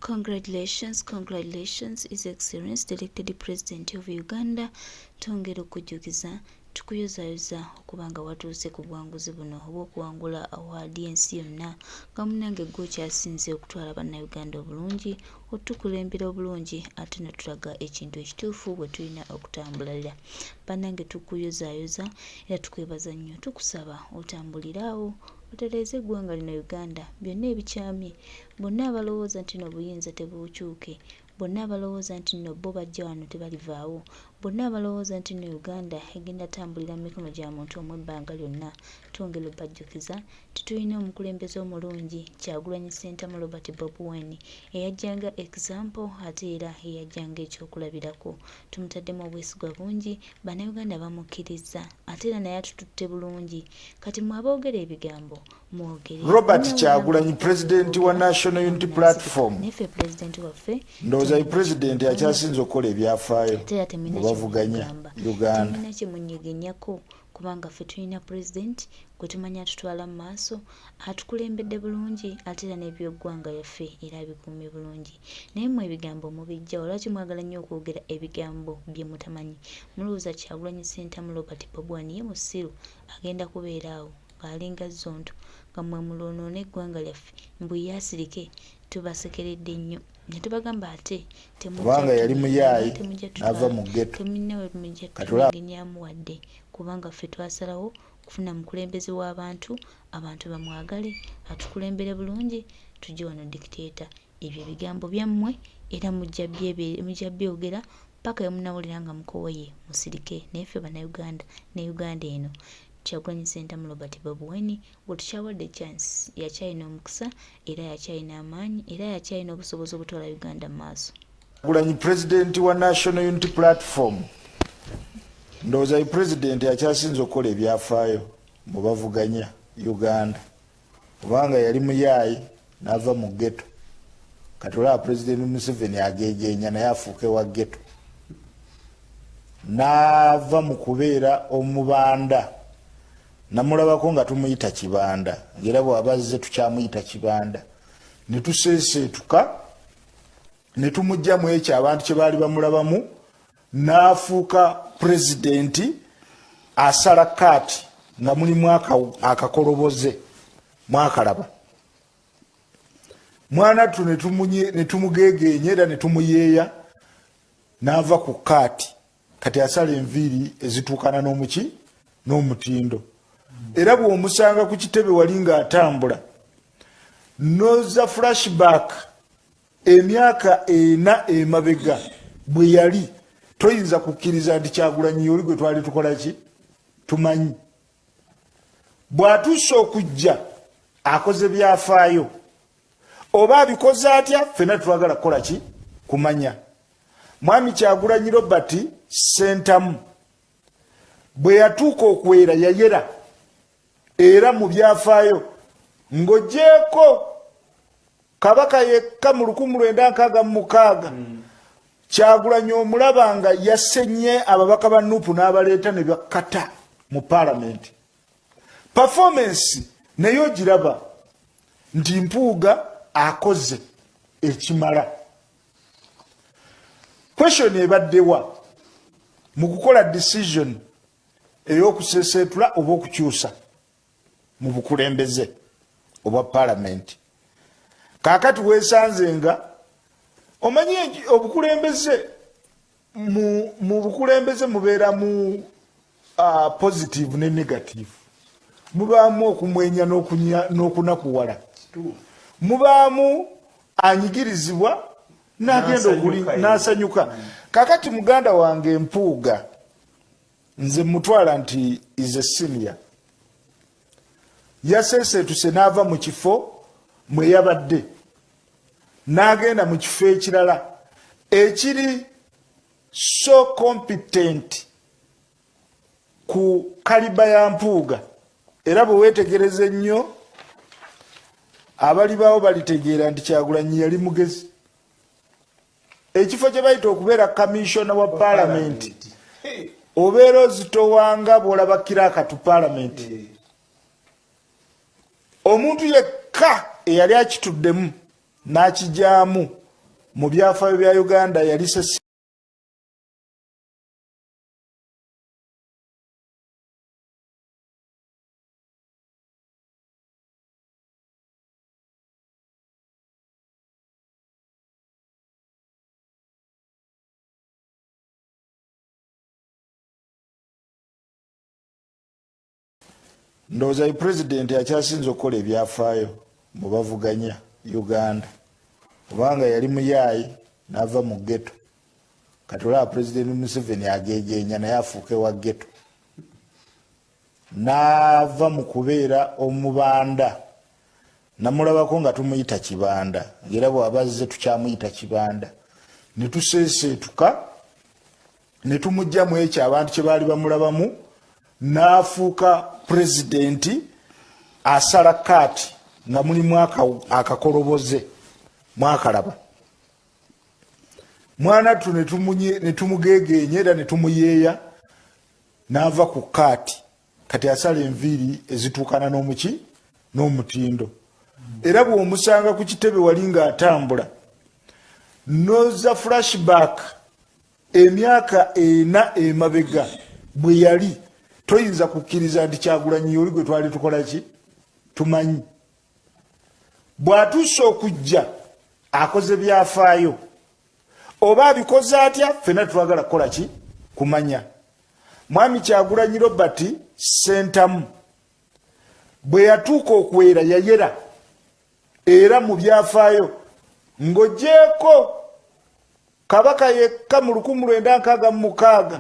Congratulations, congratulations, His Excellency the elected President of Uganda. Twongera okujjukiza tukuyozaayoza okuba nga watuuse ku buwanguzi buno obw'okuwangula awaadi y'ensi yonna nga munnange ggwe okyasinze okutwala Bannayuganda obulungi, otukulembera obulungi ate n'otulaga ekintu ekituufu bwe tulina okutambulira. Bannange tukuyozaayoza era tukwebaza nnyo, tukusaba otambulire awo otereeze eggwanga lino Uganda byonna ebikyamye, bonna abalowooza nti no obuyinza tebuukyuke, bonna abalowooza nti nno bo bajja wano tebalivaawo, bonna abalowooza nti nno Uganda egenda tambulira mu mikono gya muntu omu ebbanga lyonna, twongera obajjukiza nti tulina omukulembeze omulungi Kyagulanyi Ssentamu Robert Bobi Wine eyajja nga example ate era eyajja ng'ekyokulabirako. Tumutaddemu obwesigwa bungi, Bannayuganda bamukkirizza ate era naye atututte bulungi. Kati mwe aboogera ebigambo mwogere. Robert Kyagulanyi pulezidenti wa National Unity Platform Naye ffe pulezidenti waffe ndowooza ye pulezidenti akyasinze okukola ebyafaayo ate era mu temulina bavuganya kyemugamba, Uganda. temulina kyemunyiginyako kubanga ffe tulina pulezidenti gwe tumanyi atutwala mu maaso, atukulembedde bulungi ate era n'ebyeggwanga lyaffe era abikuumye bulungi. Naye mmwe ebigambo mubiggya wa? Lwaki mwagala nnyo okwogera ebigambo bye mutamanyi? Mulowooza Kyagulanyi Ssentamu Robert Bobi Wine ye musiru agenda kubeera awo ng'alinga zzonto nga mmwe mulwonoona eggwanga lyaffe mbu ye asirike? Tubasekeredde nnyo ne tubagamba ate temujja Kubanga yali muyaaye temujja n'ava mu ghetto. Temulina we mujja Kati olaba tugenyamu wadde kubanga ffe twasalawo kufuna mukulembeze w'abantu, abantu bamwagale, atukulembere bulungi, tujje wano dictator. Ebyo ebigambo byammwe era mujja byogera paka we munawulira nga mukooye musirike. Naye ffe Bannayuganda ne Uganda eno Kyagulanyi Ssentamu Robert Bobi Wine gwe tukyawadde chance, yakyalina omukisa era yakyalina amaanyi era yakyalina obusobozi obutwala Uganda mu maaso. Kyagulanyi pulezidenti wa National Unity Platform ndowooza ye pulezidenti akyasinze okukola ebyafaayo mu bavuganya Uganda kubanga yali muyaaye n'ava mu ghetto. Kati olaba pulezidenti Museveni ageegeenya naye afuuke wa ghetto n'ava mu kubeera omubanda. Namulabako nga tumuyita Kibanda, era bw'aba azze tukyamuyita Kibanda, ne tuseeseetuka ne tumugyamu ekyo abantu kye baali bamulabamu n'afuuka pulezidenti asala kaati nga mulimu akakoloboze mwakalaba mwanattu ne tumugeegeenya era ne tumuyeeya n'ava ku kaati. Kati asala enviiri ezituukana n'omuki n'omutindo, era bw'omusanga ku kitebe wali ng'atambula noza flashback emyaka 4 emabega bwe yali, toyinza kukkiriza nti Kyagulanyi oli gwe twali tukola ki tumanyi. Bw'atuuse okujja akoze byafaayo, oba abikoze atya ffenna tetwagala kukola ki kumanya. Mwami Kyagulanyi Robert Ssentamu bwe yatuuka okwera yayera, era mu byafaayo ng'ogyeko Kabaka yekka mu 1966 Kyagulanyi omulaba nga yasenye ababaka ba NUP n'abaleeta ne bakkata mu paalamenti. Performance naye ogiraba nti Mpuuga akoze ekimala. Question ebaddewa mu kukola decision ey'okuseeseetula oba okukyusa mu bukulembeze obwa paalamenti? Kaakati weesanze nga omanyi obukulembeze mu bukulembeze mubeeramu positive ne negative, mubaamu okumwenya n'okunakuwala, mubaamu anyigirizibwa n'agenda n'asanyuka. Kakati muganda wange Mpuuga nze mutwala nti is a senior, yaseeseetuse n'ava mu kifo mwe yabadde n'agenda mu kifo ekirala ekiri so competent ku caliber ya Mpuuga. Era bwe weetegereza ennyo abalibawo balitegeera nti Kyagulanyi yali mugezi. Ekifo kye bayita okubeera kamishona wa paalamenti, obeera ozitowanga bw'olaba clerk to paalamenti. Omuntu yekka eyali akituddemu n'akijaamu. Mu byafaayo bya Uganda yali Ndowooza ye pulezidenti akyasinze okukola ebyafaayo mu bavuganya Uganda, kubanga yali muyaayi n'ava mu ghetto. Kati olaba Pulezidenti Museveni ageegeenya naye afuuke wa ghetto, n'ava mu kubeera omubanda. Namulabako nga tumuyita Kibanda, era bw'aba azze tukyamuyita Kibanda, ne tuseeseetuka ne tumujja mu ekyo abantu kye baali bamulabamu, n'afuuka pulezidenti asala kaati nga mulimu akakoloboze. Mwakalaba mwanattu, ne tumugeegeenya era ne tumuyeeya n'ava ku kaati. Kati asala enviiri ezituukana n'omuki n'omutindo, era bw'omusanga ku kitebe wali ng'atambula noza flashback emyaka 4 emabega bwe yali, toyinza kukkiriza nti Kyagulanyi oli gwe twali tukola ki tumanyi. Bw'atuuse okujja akoze byafaayo, oba abikoze atya, ffenna tetwagala kukola ki kumanya. Mwami Kyagulanyi Robert Sentamu bwe yatuuka okwera yayera, era mu byafaayo ng'ogyeko Kabaka yekka mu 1966,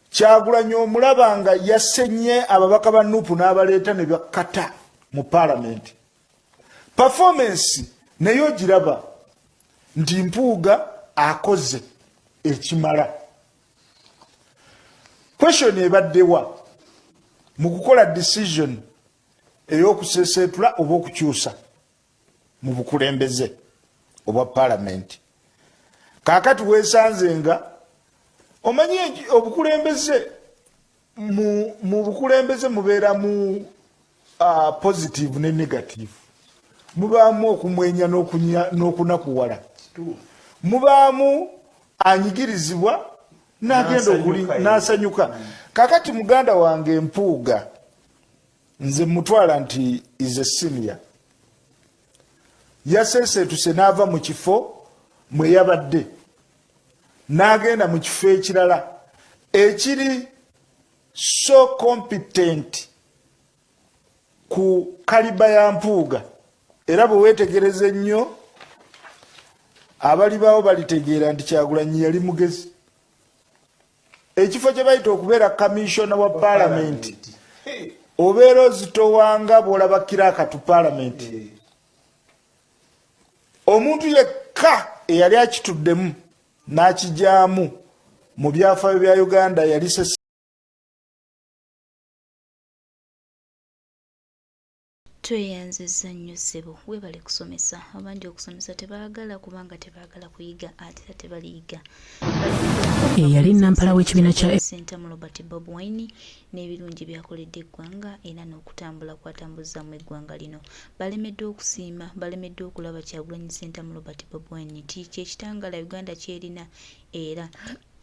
Kyagulanyi omulaba nga yasenye ababaka ba Nupu n'abaleeta ne bakkata mu paalamenti. Performance naye ogiraba nti Mpuuga akoze ekimala. Question ebaddewa mu kukola decision ey'okuseeseetula oba okukyusa mu bukulembeze obwa paalamenti? Kaakati weesanze nga omanyi obukulembeze, mu bukulembeze mubeeramu positive ne negative, mubaamu okumwenya n'okunakuwala, mubaamu anyigirizibwa n'agenda n'asanyuka. Kakati muganda wange Mpuuga nze mutwala nti is a senior, yaseeseetuse n'ava mu kifo mwe yabadde n'agenda mu kifo ekirala ekiri so competent ku caliber ya Mpuuga. Era bwe weetegereza ennyo, abalibawo balitegeera nti Kyagulanyi yali mugezi. Ekifo kye bayita okubeera kamishona wa paalamenti, obeera ozitowanga bw'olaba clerk to paalamenti. Omuntu yekka eyali akituddemu n'akijaamu mu byafaayo bya Uganda yali Tweyanzizza nnyo ssebo, weebale kusomesa. Abangi okusomesa tebaagala kubanga tebaagala kuyiga ate era tebaliyiga. Eyali nampala w'ekibiina kya Ssentamu Robert Bob Wine n'ebirungi by'akoledde eggwanga era n'okutambula kw'atambuzzaamu eggwanga lino. Balemeddwa okusiima, balemeddwa okulaba Kyagulanyi Ssentamu Robert Bob Wine nti kye kitangaala Uganda ky'erina era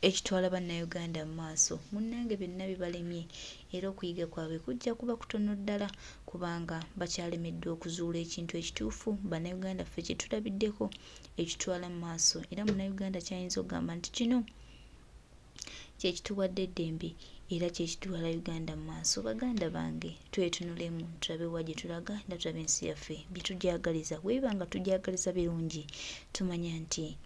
ekitwala Bannayuganda mu maaso. Munnange byonna bibalemye era okuyiga kwabwe kujja kuba kutono ddala kubanga bakyalemeddwa okuzuula ekintu ekituufu Bannayuganda ffe kye tulabiddeko ekitwala mu maaso era Munnayuganda ky'ayinza okugamba nti kino kye kituwadde eddembe era kye kitwala Uganda mu maaso. Baganda bange twetunulemu tulabe wa gye tulaga era tulabe ensi yaffe bye tugyagaliza. Bwe biba nga tugyagaliza birungi tumanya nti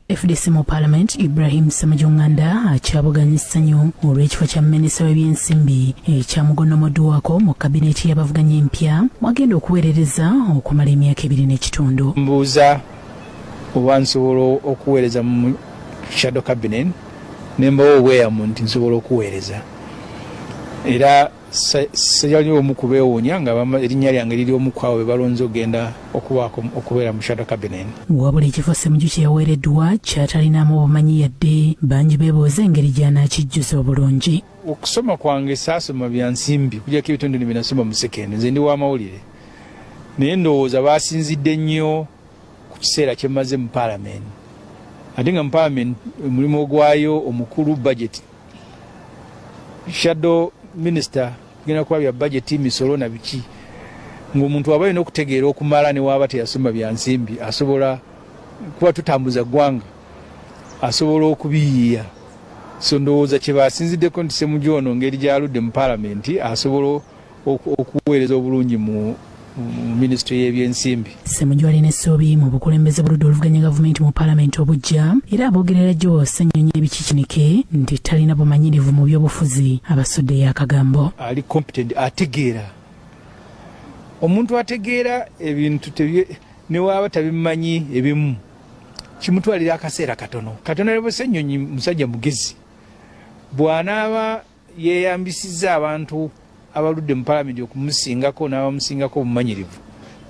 FDC mu Parliament Ibrahim Ssemujju Nganda akyabuganya essanyu olw'ekifo kya minisita w'ebyensimbi ekyamugonomoddwako mu kabineeti y'abavuganya empya mwagenda okuweerereza okumala emyaka 2.5. Mbuuza oba nsobola okuweereza mu shadow cabinet, ne mbawa obweyamu nti nsobola okuweereza, era siyali omu kubeewuunya nga erinnya lyange liri omu ku abo be balonze okugenda okubaako okubeera mu shadow cabinet. Wabula ekifo Ssemujju kye yaweereddwa ky'atalinamu obumanyi yadde, bangi beebuuza engeri gy'anaakijjuza obulungi. Okusoma kwange saasoma bya nsimbi okuggyako ebitundu bye nasoma mu secondary. Nze ndi wa mawulire. Naye ndowooza baasinzidde nnyo ku kiseera kye mmaze mu Palamenti, ate nga mu Palamenti omulimu ogwayo omukulu budget. Shadow minister tugenda kuba bya budget, misolo na biki, ng'omuntu aba alina okutegeera okumala ne waaba teyasoma bya nsimbi asobola kuba tutambuza ggwanga asobola okubiyiiya. So ndowooza kye basinziddeko nti Ssemujju ono ngeri gy'aludde mu Palamenti asobola okuweereza obulungi mu minisitule y'ebyensimbi. Ssemujju alina essuubi mu bukulembeze bw'oludda oluvuganya gavumenti mu palamenti obuggya era aboogerera Joel Ssenyonyi ebikikinike nti talina bumanyirivu mu byobufuzi abasuddeyo akagambo. Ali competent, ategeera. Omuntu ategeera ebintu ne waaba tabimanyi ebimu kimutwalira akaseera katono. Katonda ne Ssenyonyi musajja mugezi, bw'anaaba yeeyambisizza abantu abaludde mu palamenti okumusingako n'abamusingako obumanyirivu,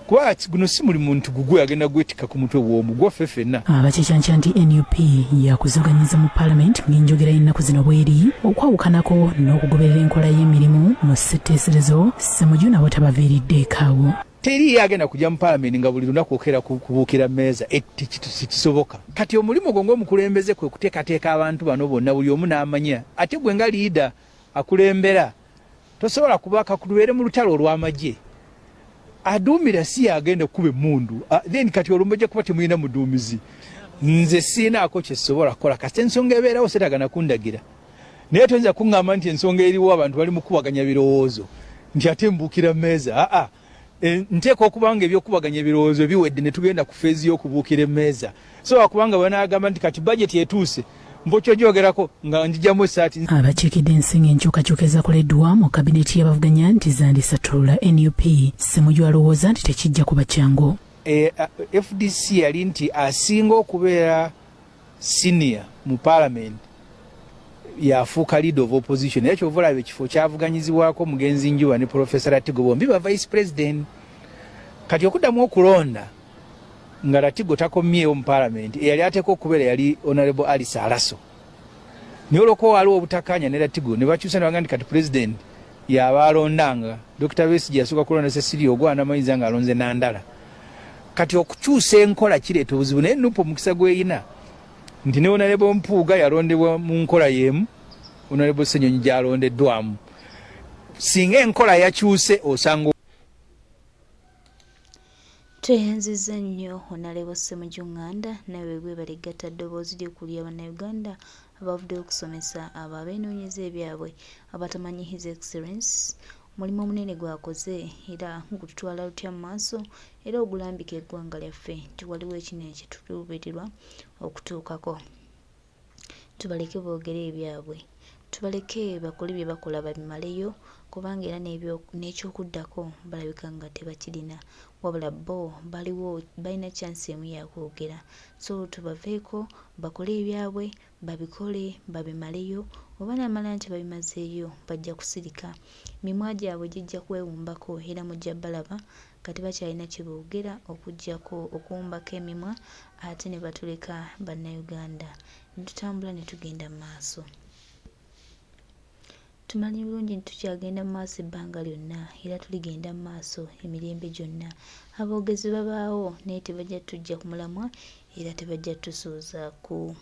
kuba guno si mulimu nti gugwe agenda gwetikka ku mutwe bw'omu, gwaffe ffenna. Abakyecankya nti nup yakuzoganyiza mu palamenti ng'enjogera y'ennaku zino bweri okwawukanako n'okugoberera enkola y'emirimu mu ssetteeserezo, Ssemujju nabo tabaviiriddeeko awo. Teriiyo agenda kujja mu palamenti nga buli lunaku okeera kubuukira mmeeza, tekisoboka. Kati omulimu gwo ng'omukulembeze kwe kuteekateeka abantu bano bonna buli omu n'amanya, ate gwe nga liida akulembera tosobola kuba kakubeere mu lutalo olw'amagye aduumira si yagenda okukuba emmundu, then kati olwo mujja kuba temulina muduumizi. Nze siinaako kye sobola kukola kasita ensonga ebeerawo, seetaaga na kundagira, naye toyinza kuŋŋamba nti ensonga eriwo abantu bali mu kukubaganya birowoozo nti ate mbuukira mmeeza. Aa, nteekwa okuba nga ebyokubaganya ebirowoozo biwedde ne tugenda ku feezi y'okubuukira emmeeza. So kubanga bwanaagamba nti kati bajeti etuuse mpokyojogerako nga njijamu essaati. Abakiikidde ensi ng'enkyukakyuka ezakoleddwa mu kabineti y'abavuganya nti zandisattulula nup, Ssemujju alowooza nti tekijja kuba kyangu. FDC yali nti asinga okubeera senior mu parliament yafuuka leader of opposition, era kyova olaba ekifo kyavuganyizibwako omugenzi Njuba ne Professor Latigo, bombi ba vice president. Kati okuddamu okulonda nga Latigo takomyewo mu parliament, eyali ateekwa okubeera yali Honorable Alice Alaso, naye olwokuba waliwo obutakkaanya ne Latigo ne bakyusa ne bagamba nti kati president yaba alondanga. Dr. Besigye yasooka kulonda Cecilia Ogwal n'amayinza ng'alonze Nandala. Kati okukyusa enkola kireeta obuzibu, naye NUP omukisa gw'erina nti ne Honorable Mpuuga yalondebwa mu nkola y'emu Honorable Ssenyonyi gy'alondeddwamu. Singa enkola yakyuse osanga. Tweyanzizza nnyo Honalebo Ssemujju Nganda nawe webale gatta ddoboozi lyo ku lya Bannayuganda abavuddeyo okusomesa abo abenoonyeza ebyabwe abatamanyi His Excellence omulimu omunene gwakoze era gututwala lutya mu maaso era ogulambika eggwanga lyaffe nti waliwo ekinene kyeturuubirirwa okutuukako. Tubaleke boogere ebyabwe. Tubaleke bakole bye bakola babimaleyo kubanga era n'ekyokuddako balabika nga tebakirina wabula bo baliwo balina chance emu ya kwogera so tubaveeko bakole ebyabwe babikole babimaleyo bwe banaamala nti babimazeeyo bajja kusirika mimwa gyabwe gijja kwewumbako era mujja balaba nga tebakyalina kye boogera okuggyako okuwumbako emimwa ate ne batuleka Bannayuganda ne tutambula ne tugenda mu maaso. Tumanyi bulungi nti tukyagenda mu maaso ebbanga lyonna era tuligenda mu maaso emirembe gyonna. Aboogezi babaawo naye tebajja tuggya ku mulamwa era tebajja tusuuza ku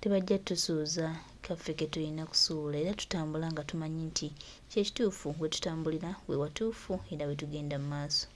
Tebajja tusuuza kaffe ke tulina kusuula era tutambula nga tumanyi nti kye kituufu we tutambulira we watuufu era we tugenda mu maaso.